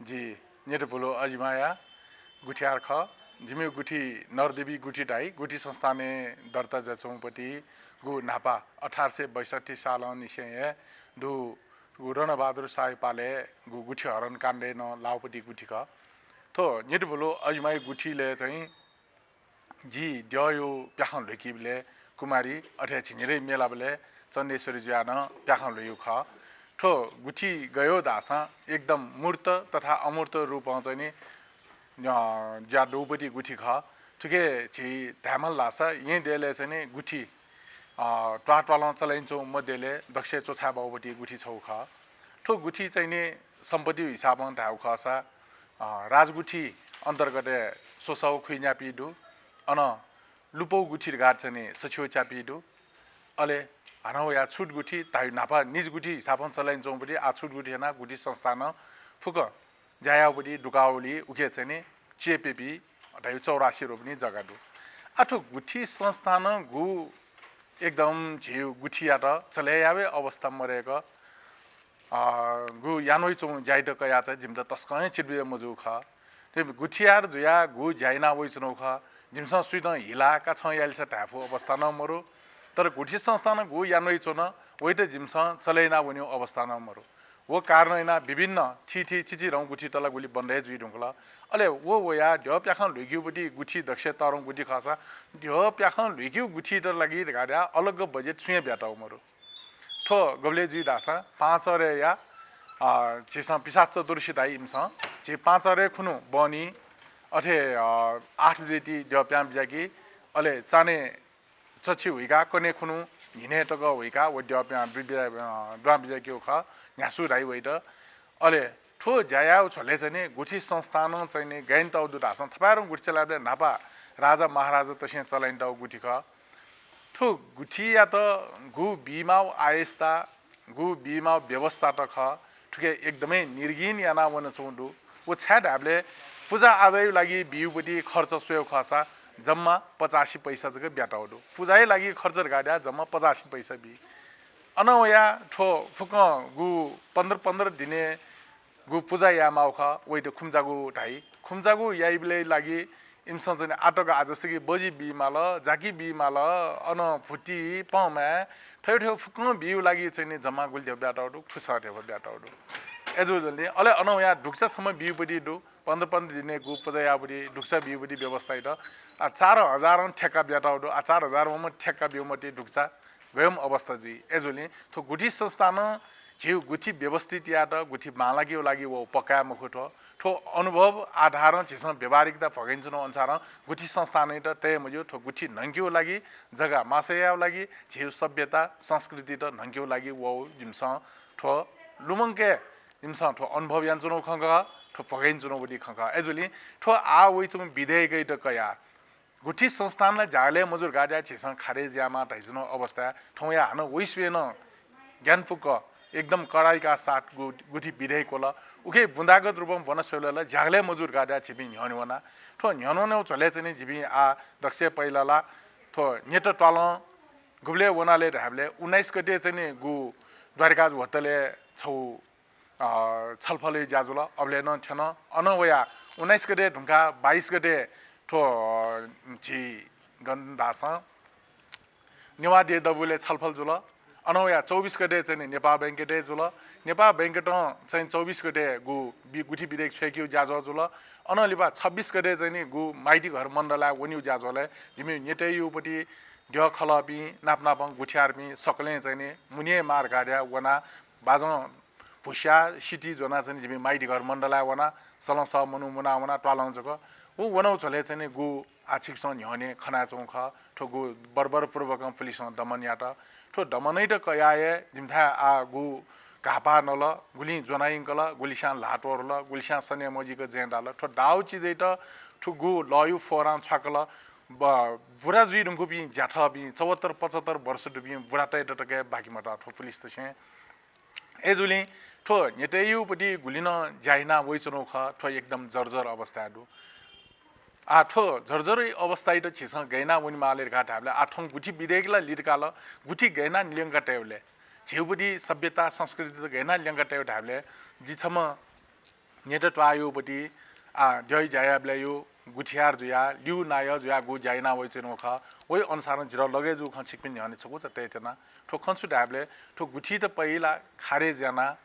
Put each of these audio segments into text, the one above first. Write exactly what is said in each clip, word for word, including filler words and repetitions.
जि न्यतपुलु अजिमाया गुथियार खः। जिमिगु गुथि नरदेवी गुथि धाइ। गुथि संस्थानय् दर्ता जुयाच्वंपतिगु न्हापा अठार सय बैसट्ठी सालंनिसें हे दुगु रणबहादुर शाहया पालय् गु गुथि हरण काण्डय् नं लाःपति गुथि खः। थ्व न्यतपुलु अजिमाया गुथिलय् चाहिँ जि द्यःया प्याखं ल्ह्वय्कीबलय् कुमारी अथे झिंनिदँय् मेलाबलय् चण्डेश्वरी जुयाः नं प्याखं ल्ह्वय्यु खः। थ्व गुथि गय् धाःसां एकदम मूर्त तथा अमूर्त रूपं चाहिँ नि, अ, ज्या दुपति गुथि खः। थुके झी धायेमाल धाःसा येँ देय्लय् चाहिँ नि गुथि, अ, त्वाःत्वालं चलाय् यानाच्वंगु मध्येलय् दक्वसिबय् च्वछाये बाउपति गुथि छगू खः। थ्व गुथि चाहिँ नि सम्पत्ति हिसाबं धायेगु खःसा, अ, राजगुथि अन्तर्गतय् स्वसः व खुइन्यापी दु। अन लुपौ गुथि धकाः चाहिँ नि सछिव च्यापी दु। अले हानं वया छुट गुथि धाइ न्हापा निज गुथि हिसाबं चलाय् यानाच्वंपति आः छुट गुथि यानाः गुथि संस्थानं फुक्कं ज्या याउपति दुकावली उके चाहिँ नि च्यय् प्यपी धाइ चौरासी रोपनि जग्गा दु। आः थ्व गुथि संस्थानं गु एकदम झीगु गुथियात चले यावे अवस्था मदय्क, अ, गु याना वइच्वंगु ज्याइत कयाः चाहिँ जिमित तसकं हे चित्त बिज्याः मजूगु खः। थ्व गुथियार जुयाः गु ज्या याना वइच्वनागु खः। जिमिसं सुइतं हिला का छं यालिसा धायेफु अवस्था नं मरु। तर गुथि संस्थानं गु याना वइच्वन, वइत जिमिसं चले याना वनीगु अवस्था नं मरु। व कारणं यानाः विभिन्न थीथी चिचिधंगु गुथित ला गुलि बन्द हे जुइ धुंकल। अले व वया द्यः प्याखं ल्ह्वय्क्यूपति गुथि दक्वसिबय् तःधंगु गुथि खःसा द्यः प्याखं ल्ह्वय्क्यूगु गुथित लागि धकाः धयाः अलग बजेट सुयां ब्यातःगु मरु। थ्व गबलय् जुइ धाःसा पाहांचह्रेया, अ, झीसं पिसाच चतुर्दशी धाइ इमिसं। झी पाहांचह्रे खुन्हु बहनी अथे, अ, आठ बजे ति द्यः प्यां बिज्याकी। अले चान्हय् चच्छि हुइकाः कन्हय् खुन्हु न्हिनय् तक हुइकाः व द्यः प्यां बि-, बि-, अ, दुहां बिज्याकीगु खः, न्ह्यासु धाइ वइत। अले थ्व ज्या यायेगु झ्वलय् चाहिँ नि गुथि संस्थानं चाहिँ नि गय् यानातःगु दु धाःसां थपाय्धंगु गुथि चलायेबलय् न्हापा राजा महाराजातय्सं चलाय् यानातःगु गुथि खः। थ्व गुथियात गु बीमाःगु आयस्ता, गु बीमाःगु व्यवस्थात खः, थुके एकदमै निर्घिन यानाः वनाच्वंगु दु। व छाय् धायेबलय् पुजा आजाया लागि बीउपति खर्च स्वयेगु खःसा जम्मा पचासी पैसा जक ब्यातःगु दु। पुजाया लागि खर्च धकाः धयाः जम्मा पचासी पैसा बी। अन वया थ्व फुक्कं गु पन्ध्र पन्ध्र दिनय् गु पुजा यायेमाःगु खः, वइत खुम्चागु धाइ। खुम्चागु याइबलय् लागि इमिसं चाहिँ आतक आजसकि बजि बीमाल, जाकि बीमाल, अन भुति, पहमाय्, थ्व थ्व फुक्कं बीगु लागि चाहिँ नि जम्मा गुलि धेबा ब्यातःगु दु, खुसः धेबा ब्यातःगु दु। अय्जूगुलिं अले अन वया धुक्चा छम्ह बीउपति दु, पन्ध्र पन्ध्र दिनय् गु पुजा याउपति धुक्चा बीउपति व्यवस्थाइत आः चार हजारं ठेक्का ब्यातःगु दु। आः चार हजार वंम्ह ठेक्का बीम्ह ति धुक्चा गय्म्ह अवस्था जुइ। अय्जूगुलिं थ्व गुथि संस्थानं झीगु गुथि व्यवस्थित यायेत, गुथि बांलाकेगु लागि व पक्का हे मखु थ्व। थ्व अनुभव आधारं झीसं व्यावहारिकता भगय् यानाच्वनागु अनुसारं गुथि संस्थानयात तये मज्यू। थ्व गुथि न्हंकेगु लागि, जग्गा मास्सा यायेगु लागि, झीगु सभ्यता, संस्कृतित न्हंकेगु लागि वःगु जिमिसं थ्व लुमंके, जिमिसं थ्व अनुभव यानाच्वनागु खँ खः, थ्व भगय् यानाच्वनागु खँ खः। अय्जूगुलिं थ्व आः वइच्वंम्ह विधेयकयात कयाः गुथि संस्थान ला ज्याकले मजू धकाः धयाः झीसं खारेज यायेमाः धयाच्वनागु अवस्थाय् थौंया हानं वइस्वेनं ग्यानापुक एकदम कडाइका साथ गु-, गुथि विधेयक वल। उखे बुँदागत रूपं ब्वना स्वयेबलय् ला ज्याकले मजू धकाः धयाः झीपिं न्ह्यःने वना। थ्व न्ह्यःने वनेगु झ्वलय् चाहिँ नि झीपिं आः दक्वसिबय् पहिला ला थ्व न्यत त्वालं गुबलय् वना ले धायेबलय् उन्नाइस गते चाहिँ नि गु द्वारिकाजु होटलय् छगू अ, छलफलया ज्या जुल। अबलय् नं थ्यन। अन वया उन्नाइस गते धुंकाः बाइस गते थ्व, अ, झी गन धाःसां नेवाः देय् दबुलिइ छलफल जुल। अन वया चौबिस गते चाहिँ नि नेपाल बैंकय् जुल। नेपाल बैंकय् चाहिँ चौबिस गते गु बि-, गुथि विधेयक छ्वयेकेगु ज्याझ्वः जुल। अनं लिपा छब्बिस गते चाहिँ नि गु माइतीघर मण्डलय् वनेगु ज्याझ्वलय् जिमि न्यतय् युपति द्यः खलःपिं नाप नापं गुथियारपिं सकलें चाहिँ नि मुने मार गाड्या वना बाजं भुस्या सिति ज्वनाः चाहिँ नि जिमि माइतीघर मण्डलय् वना, सलंसः मनू मुना वना त्वालं जक। व वनागु झ्वलय् चाहिँ नि गु आः छिकपिन्सं न्ह्यःने खनाच्वंगु खः। थ्व गु बर्बरपूर्वकं पुलिसं दमन यात। थ्व दमनयात कयाः हे जिमिथाय् आः गु घाःपाः नल, गुलिं ज्वना यंकल, गुलिस्यां ल्हाः त्वःरल, गुलिस्यां सने मजिक जँय् दाल। थ्व दाउ चिजयात थ्व गु लःयु फोरां छ्वाकल। ब-, बुरा जुइ धुंकूपिं ज्याथःपिं चौहत्तर पचहत्तर वर्ष दुपिं बुरातय्त तक हे बाकि मत थ्व पुलिसतय्सं। अय्जूगुलिं थ्व न्यतय् युपति गुलि नं ज्या याना वइच्वनागु खः, थ्व एकदम जर्जर अवस्थाय् दु। आः थ्व जर्जर अवस्थायात झीसं गय् याना वनेमाली धकाः धायेबलय् आः थौं गुथि विधेयक ला लिधकाल, गुथि गय् याना ल्यंका तयेबलय्, झीउपति सभ्यता संस्कृतित गय् याना ल्यंका तयेबलय् धायेबलय् जि छम्ह न्ह्यत त्वाःयागुपति, आ, द्यःया ज्या यायेबलय् गुथियार जुयाः, ल्यू नायः जुयाः गु ज्या याना वइच्वंगु खः, वइ अनुसारं जितः लगय् जूगु खँ छिकपिनि न्ह्यःने छकूचा तयेत्यना। थ्व खँ छु धायेबलय् थ्व गुथित पहिला खारेज यानाः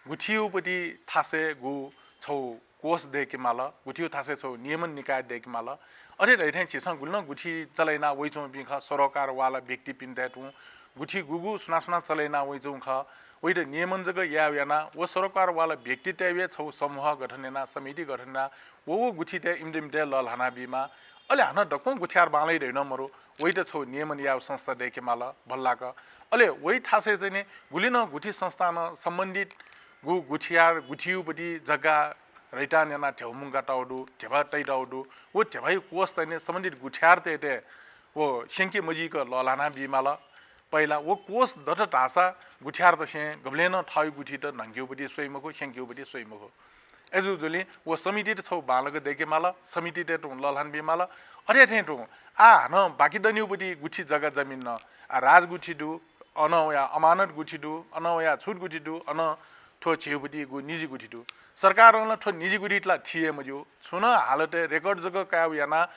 गुथियागुपति थासय् गु छगू कोष दय्के माल, गुथियागु थासय् छगू नियमन निकाय दय्के माल। अथे धइथें झीसं गुलि नं गुथि चले याना वइच्वंपिं खः, सरोकारवाला व्यक्तिपिन्त तुं गुथि गुगु सुनां सुनां चले याना वइच्वंगु खः, वइत नियमन जक याये यानाः व सरोकारवाला व्यक्तितय् हे छगू समूह गठन यानाः, समिति गठन यानाः व व गुथितय् इमित इमित लःल्हाना बीमाः। अले हानं दक्वं गुथियार बांलाइ धइ नं मरु, वइत छगू नियमन यायेगु संस्था दय्के माल, बल्लाक। अले वइ थासय् चाहिँ नि गुलि नं गुथि संस्थानं सम्बन्धित गु गुथियार गुथियागुपति जग्गा रैटान यानाः ध्यबा मुंकातःगु दु, ध्यबा तइतःगु दु, व ध्यबाया कोष चाहिँ नि सम्बन्धित गुथियारतय्त व स्यंके मजिक लःल्हाना बीमाल। पहिला व कोष दत धाःसा गुथियारतय्सं गबलें नं थःगु गुथित न्हंकेगुपति स्वइ मखु, स्यंकेगुपति स्वइ मखु। अय्जूगुलिं व समितित छगू बांलाक दय्के माल, समितितय् तुं लःल्हाना बीमाल। अथे थें तुं आः हानं बाकी दनिगुपति गुथि जग्गा जमिन नं, आः राजगुथि दु, अनं वया अमानत गुथि दु, अनं वया छुट गुथि दु, अनं थ्व झीगुपति गु निजी गुथि दु। सरकारं नं थ्व निजी गुथित ला थी हे मज्यू। छुं नं हालतय् record जक कायेगु यानाः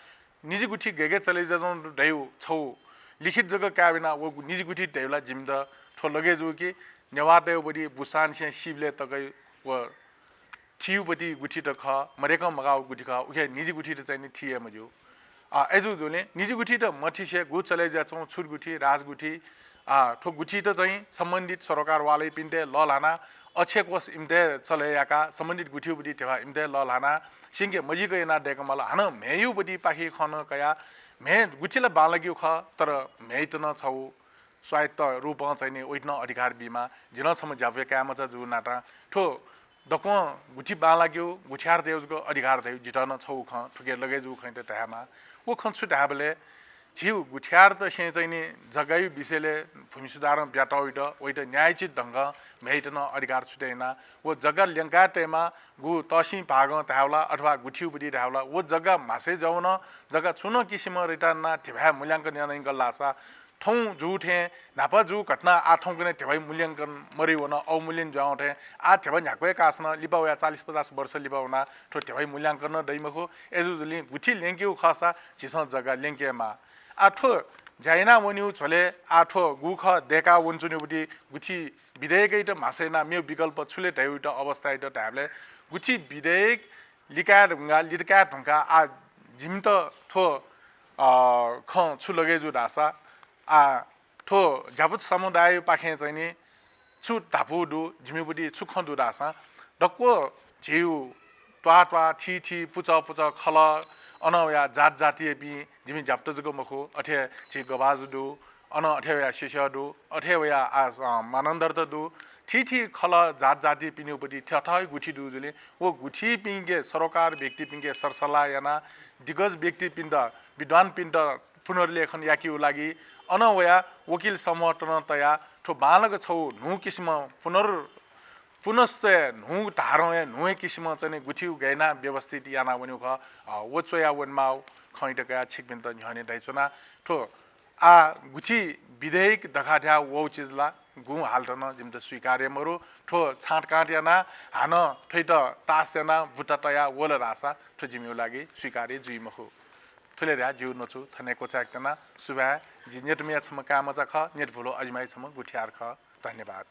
निजी गुथि गय् गय् चले जुयाच्वंगु दु धइगु छगू लिखित जक कायेगु यानाः व निजी गुथि धइगु ला जिमित थ्व लगय् जू कि नेवाःतय्गुपति बुसांनिसें सीबलय् तक व थीगुपति गुथित खः, मदय्कं मगाःगु गुथि खः, उकिया निजी गुथित चाहिँ नि थी हे मज्यू। अ, अय्जूगुलिं निजी गुथित मथिसे गु चले जुयाच्वंगु छुट गुथि, राजगुथि, अ, थ्व गुथित चाहिँ सम्बन्धित सरोकारवालापिन्त लःल्हानाः अक्षय कोष इमित चले याकाः सम्बन्धित गुथियागुपति ध्यबा इमित लःल्हानाः स्यंके मजिक यानाः दय्के माल। हानं म्हेयागुपतिपाखे खँ नं कयाः म्हे गुथि ला बांलाकेगु खः, तर म्हेयात नं छगू स्वायत्त रूपं चाहिँ नि वइत नं अधिकार बीमाः। जि नं छम्ह ज्याभ्वय् काय्मचा जूगु नातां थ्व दक्वं गुथि बांलाकेगु, गुथियारतय्गु जक अधिकार धइगु जितः नं छगू खँ, थुकिया लगय् जूगु खँयात धायेमाः। व खँ छु धायेबलय् झीगु गुथियारतय्सं चाहिँ नि जग्गाया विषयलय् भूमि सुधारं बियातःगुइत वइत न्यायोचित ढंगं म्हेयात नं अधिकार छुटे यानाः व जग्गा ल्यंकाः तयेमाः। गु तहसीं भागं धायेबलय् अथवा गुथियागुपति धायेबलय् व जग्गा म्हासय् जुयावं जग्गा छुं नं किसिमं रैटान यानाः ध्यबाया मूल्यांकन याना यंकल धाःसा थौं जूथें न्हापा जूगु घटना आः थौंकन्हय् ध्यबाया मूल्यांकन मदयावन, अवमूल्यन जुयावंथें आः ध्यबा न्ह्याक्व हे काःसा नं लिपा वयाः चालिस पचास वर्ष लिपा वनाः थ्व ध्यबाया मूल्यांकन नं दइ मखु। अय्जूगुलिं गुथि ल्यंकेगु खःसा झीसं जग्गा ल्यंकेमाः। आः थ्व ज्या याना वनीगु झ्वलय् आः थ्व गु खः दय्का वनाच्वनीगुपति गुथि विधेयकयात म्हासय् यानाः मेगु विकल्प छु ले धयागुइत अवस्थायात धायेबलय् गुथि विधेयक लिकाये धुंकाः, लिकाये धुंकाः आः जिमित थ्व, अ, खँ छु लगय् जू धाःसा आः थ्व ज्यापु समुदायपाखें चाहिँ नि छु धापू दु, जिमिगुपति छु खँ दु धाःसा दक्व झीगु त्वाः त्वाः, थी थी, पुचः पुचः खलः, अनं वया जात जातियापिं जिमि ज्यापुत जक मखु, अथे झी गभाजु दु, अनं अथे वया सिसः दु, अथे वया आ, अ, मानन्धरत दु, थी थी खलः जात जातिपिनिगुपति थथःगु गुथि दुगुलिं व गुथिपिंके सरोकार व्यक्तिपिंके सरसल्लाह यानाः दिग्गज व्यक्तिपिन्त, विद्वानपिन्त पुनर्लेखन याकेगु लागि अनं वया वकिल समूहत नं तयाः थ्व बांलाक छगू न्हू किसिमं पुनर् पुनश्च न्हू धारं हे न्हू हे किसिमं चाहिँ नि गुथिगु गय् यानाः व्यवस्थित याना वनेगु खः, अ, व च्वया वनेमाःगु खँयात कयाः छिकपिन्त न्ह्यःने धयाच्वना। थ्व आः गुथि विधेयक धकाः धयाः वःगु चिज ला गुं हालत नं जिमित स्वीकार्य मरु। थ्व छाँटकाँट यानाः हानं थ्वइत तास यानाः बुता तयाः वल धाःसा थ्व जिमिगु लागि स्वीकार्य जुइ मखु। थुलि धयाः जिगु न्वचु थन हे क्वचायेत्यना। सुभाय्। जि न्यतुमिया छम्ह काय्मचा खः, न्यतुभुलु अजिमाया छम्ह गुथियार खः। धन्यवाद।